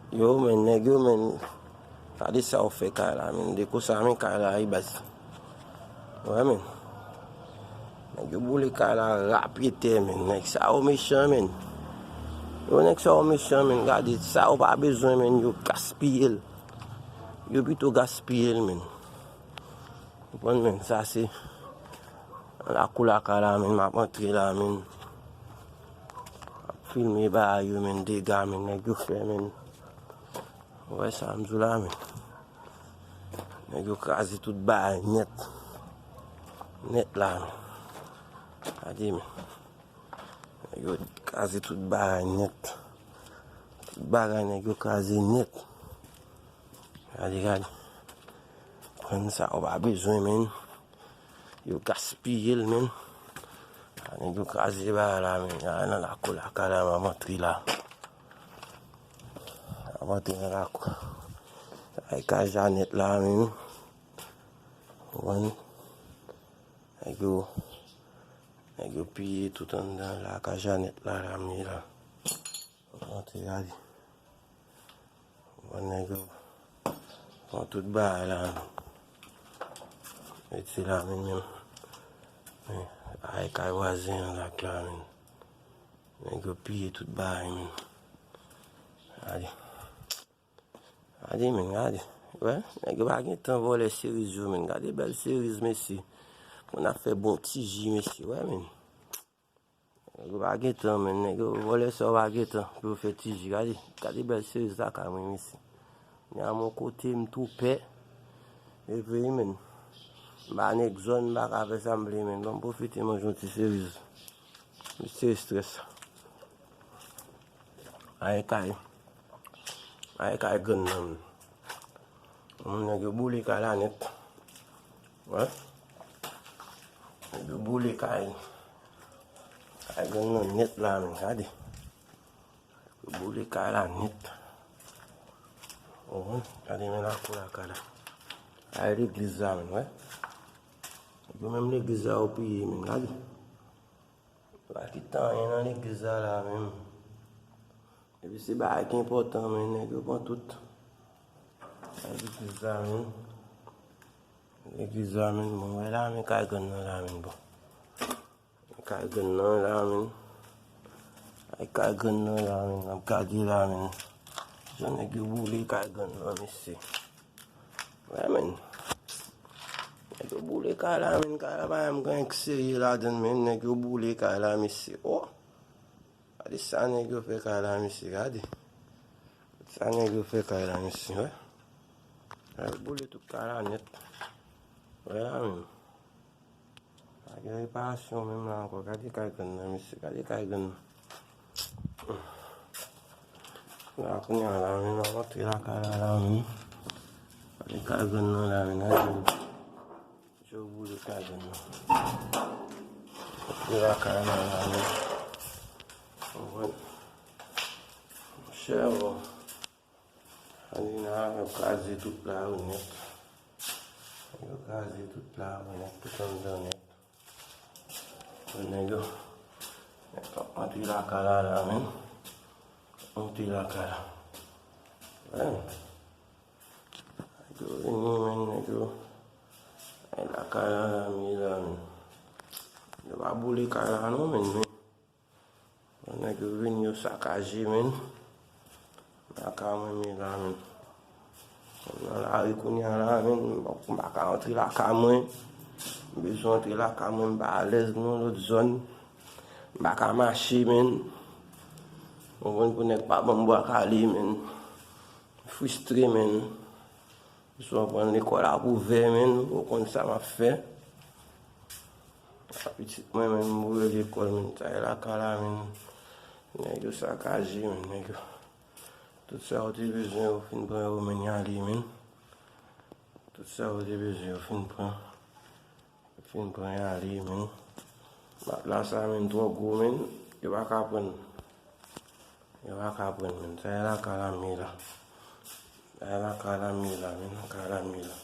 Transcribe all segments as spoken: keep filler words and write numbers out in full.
Yo, men, nèg yo, men, gade sa yo fè kay la, men. Dekonsa, men, kay la, wi, baz. Wè, men. Nèg yo boule kay la rapyetè, men. Nèg sa yo mechan, men. Yo, nèg sa yo mechan, men. Gade, sa yo pa bezwen, men, yo gaspiye l. Yo pito gaspiye l, men. Konprann, men, sa se nan lakou lakay la, men, m ap antre la, men. M ap filme bagay yo, men, dega, men, nèg yo fè, men. Ou wè sa m di w la, men. Nèg yo kraze tout bagay nèt. Nèt la, men. Gade, men. Nèg yo kraze tout bagay nèt. Tout bagay nèg yo kraze nèt. Gade, gade. Pran sa ou pa bezwen, men. Yo gaspiye l, men. A, nèg yo kraze bagay la, men. A, nan lakou lakay la, m ap antre la. M ap antre nan lakou. Sa e kay Janèt la, men. Konprann? Nèg yo, nèg yo piye tout anndan lakay Janèt la, la, men la. M ap antre gade. Konprann, nèg yo pran tout bagay la, men. Mete la, men, men. Men, ay, kay vwazen an la, la, men. Nèg yo piye tout bagay, men. Gade. Gade, men, gade. Wè, nèg yo pa gen tan vòlè seriz yo, men. Gade bèl seriz, mesye. Moun ap fè bon ti ji, mesye. Wè, men. Nèg yo pa gen tan, men. Nèg yo vòlè sa yo pa gen tan pou yo fè ti ji. Gade, gade bèl seriz lakay mwen, mesye. Ni a mon kote, m tou pè. E vre, men. M pa nèg zòn, m pa ka fè sa m vle, men. Ban m pwofite manje yon ti seriz. Mesye estrès. Ay kay. Ay kay grann nan. Moun nèg yo boule kay la nèt. Wè. Nèg yo boule kay. Kay grann nan nèt la, men. Gade. Yo boule kay la nèt. Oho, gade men lakou lakay la. Ay legliz la, men, wè. Yo menm legliz la yo piye, men, gade. Pa kite anyen nan legliz la, la, menm. Epi se bagay ki enpòtan, men, nèg yo pran tout. Ay legliz la, men. Legliz la, men, bon, wè la, men, kay grann nan la, men, bon. Kay grann nan la, men. Ay, kay grann nan la, men. N ap gade la, men. Jan nèg yo boule kay grann nan, mesye. Wè, men. Nèg yo boule kay la, men. Kay la pa janm gen anyen ki serye ladan l, men. Nèg yo boule kay la, mesye. Oh! Gade sa nèg yo fè kay la, mesye. Gade. Sa nèg yo fè kay la, mesye. Wè. Ay, boule tout kay la nèt. Wè la, men. Pa gen reparasyon menm la ankò. Gade kay grann nan, mesye. Gade kay grann nan. La, kounye a la, men, m ap antre lakay la, la, men. Gade kay grann nan la, men. Gade. Yo boule kay grann nan. Antre lakay la, la, men. Konprann? Monchè, bon. Anina, yo kraze tout lari nèt. Yo kraze tout lari nèt, tout anndan nèt. Bon, nèg yo, nèg yo ap antre lakay la, la, men. Antre lakay la. Wen. Nèg yo vini, men, nèg yo. Ay, lakay la, la, men, la, men. Yo pa boule kay la, non, men, men. Nèg yo vin, yo sakaje, men. Lakay mwen, men la, men. Nan lari kounye a la, men. M pa ka antre lakay mwen. M bezwen antre lakay mwen, m pa alèz nan lòt zòn. M pa ka mache, men. Ou konprann, pou nèg pa ban m bwa kale, men. Fristre, men. Sou w pran lekòl ap ouvè, men, ou konn sa m ap fè. Pitit mwen, men, m voye lekòl, men, sa e lakay la, men. Nèg yo sakaje, men, nèg yo. Tout sa yo te bezwen, yo fin pran yo, men, y ale, men. Tout sa yo te bezwen, yo fin pran. Fin pran y ale, men. Matla sa, men, twò gwo, men. Yo pa ka pran. Yo pa ka pran, men. Sa e lakay lame la. Sa e lakay lame la, men. Lakay lame la.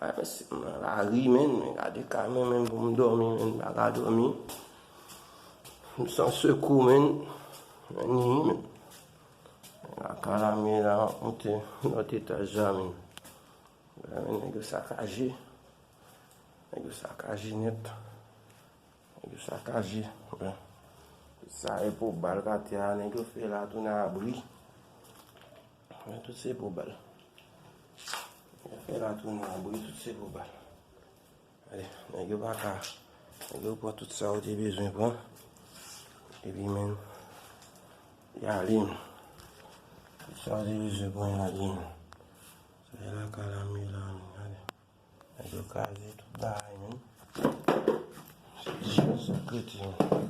Ay, men, si m nan lari, men. Men gade kay mwen, men, pou m dòmi, men. M pa ka dòmi. M san sekou, men. Men, ni, men. Lakay Kalami la, monte lòt etaj la, men. Men nèg yo sakaje. Nèg yo sakaje nèt. Nèg yo sakaje. Sa e po bal k atè a, nèg yo fè la tounen abri. Men tout se po bal. Nèg yo fè la tounen abri, tout se po bal. Gade, nèg yo pa ka. Nèg yo pran tout sa yo te bezwen pran. Epi men, y ale, men. Tout sa yo te bezwen pran, y ale, men. Sa e la Kalami la, men, gade. Nèg yo kraze tout bagay, men. Se jis sa k rete, men.